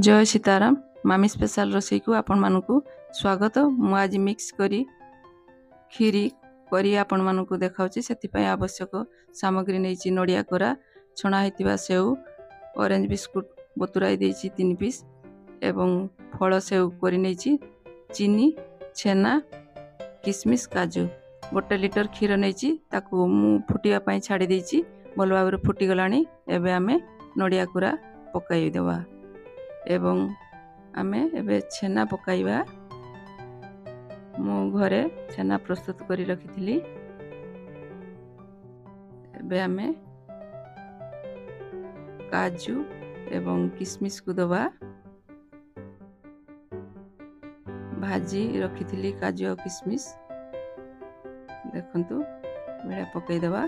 ଜୟ ସୀତାରାମ। ମାମି special ରୋଷେଇକୁ ଆପଣମାନଙ୍କୁ ସ୍ୱାଗତ। ମୁଁ ଆଜି ମିକ୍ସ କରି କ୍ଷୀରି କରି ଆପଣମାନଙ୍କୁ ଦେଖାଉଛି। ସେଥିପାଇଁ ଆବଶ୍ୟକ ସାମଗ୍ରୀ ନେଇଛି ନଡ଼ିଆ କୋରା, ଛଣା ହେଇଥିବା ସେଉ, ଅରେଞ୍ଜ ବିସ୍କୁଟ ବତୁରାଇ ଦେଇଛି 3 ପିସ୍ ଏବଂ ଫଳ ସେଉ କରି ନେଇଛି, ଚିନି, ଛେନା, କିସମିସ୍, କାଜୁ। 1 ଲିଟର କ୍ଷୀର ନେଇଛି, ତାକୁ ମୁଁ ଫୁଟିବା ପାଇଁ ଛାଡ଼ି ଦେଇଛି। ଭଲ ଭାବରେ ଫୁଟିଗଲାଣି। ଏବେ ଆମେ ନଡ଼ିଆ କୋରା ପକାଇଦେବା ଏବଂ ଆମେ ଏବେ ଛେନା ପକାଇବା। ମୁଁ ଘରେ ଛେନା ପ୍ରସ୍ତୁତ କରି ରଖିଥିଲି। ଏବେ ଆମେ କାଜୁ ଏବଂ କିସମିସକୁ ଦେବା। ଭାଜି ରଖିଥିଲି କାଜୁ ଆଉ କିସମିସ, ଦେଖନ୍ତୁ ଭଳିଆ ପକାଇଦେବା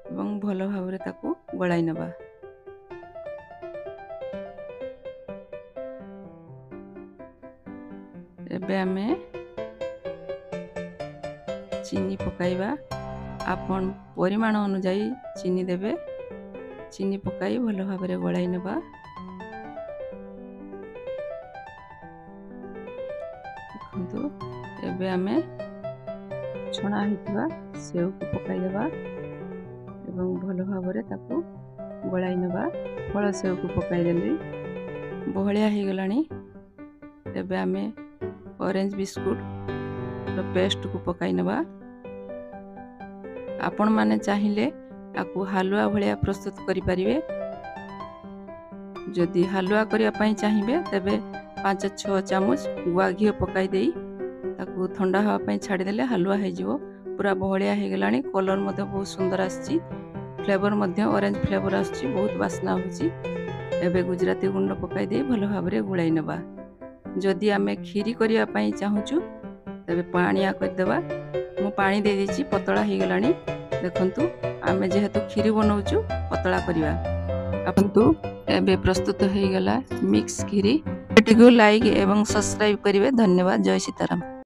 ଏବଂ ଭଲ ଭାବରେ ତାକୁ ଗୋଳାଇ ନେବା। ଏବେ ଆମେ ଚିନି ପକାଇବା। ଆପଣ ପରିମାଣ ଅନୁଯାୟୀ ଚିନି ଦେବେ। ଚିନି ପକାଇ ଭଲ ଭାବରେ ଗୋଳାଇ ନେବା। ଦେଖନ୍ତୁ, ଏବେ ଆମେ ଛଣା ହେଇଥିବା ସେଉକୁ ପକାଇଦେବା ଏବଂ ଭଲ ଭାବରେ ତାକୁ ଗୋଳାଇ ନେବା। ଫଳ ସେଉକୁ ପକାଇଦେଲି, ବହଳିଆ ହେଇଗଲାଣି। ଏବେ ଆମେ ଅରେଞ୍ଜ ବିସ୍କୁଟର ପେଷ୍ଟକୁ ପକାଇ ନେବା। ଆପଣମାନେ ଚାହିଁଲେ ତାକୁ ହାଲୁଆ ଭଳିଆ ପ୍ରସ୍ତୁତ କରିପାରିବେ। ଯଦି ହାଲୁଆ କରିବା ପାଇଁ ଚାହିଁବେ ତେବେ 5-6 ଚାମଚ ଗୁଆ ଘିଅ ପକାଇ ଦେଇ ତାକୁ ଥଣ୍ଡା ହେବା ପାଇଁ ଛାଡ଼ିଦେଲେ ହାଲୁଆ ହେଇଯିବ। ପୁରା ବହଳିଆ ହେଇଗଲାଣି। କଲର୍ ମଧ୍ୟ ବହୁତ ସୁନ୍ଦର ଆସିଛି, ଫ୍ଲେଭର ମଧ୍ୟ ଅରେଞ୍ଜ ଫ୍ଲେଭର ଆସୁଛି, ବହୁତ ବାସ୍ନା ହେଉଛି। ଏବେ ଗୁଜୁରାତି ଗୁଣ୍ଡ ପକାଇ ଦେଇ ଭଲ ଭାବରେ ଗୋଳାଇ ନେବା। ଯଦି ଆମେ କ୍ଷୀରି କରିବା ପାଇଁ ଚାହୁଁଛୁ ତେବେ ପାଣିଆ କରିଦେବା। ମୁଁ ପାଣି ଦେଇଦେଇଛି, ପତଳା ହେଇଗଲାଣି। ଦେଖନ୍ତୁ, ଆମେ ଯେହେତୁ କ୍ଷୀରି ବନାଉଛୁ ପତଳା କରିବା। ଦେଖନ୍ତୁ, ଏବେ ପ୍ରସ୍ତୁତ ହେଇଗଲା ମିକ୍ସ କ୍ଷୀରି। ଏଟିକୁ ଲାଇକ୍ ଏବଂ ସବସ୍କ୍ରାଇବ୍ କରିବେ। ଧନ୍ୟବାଦ। ଜୟ ସୀତାରାମ।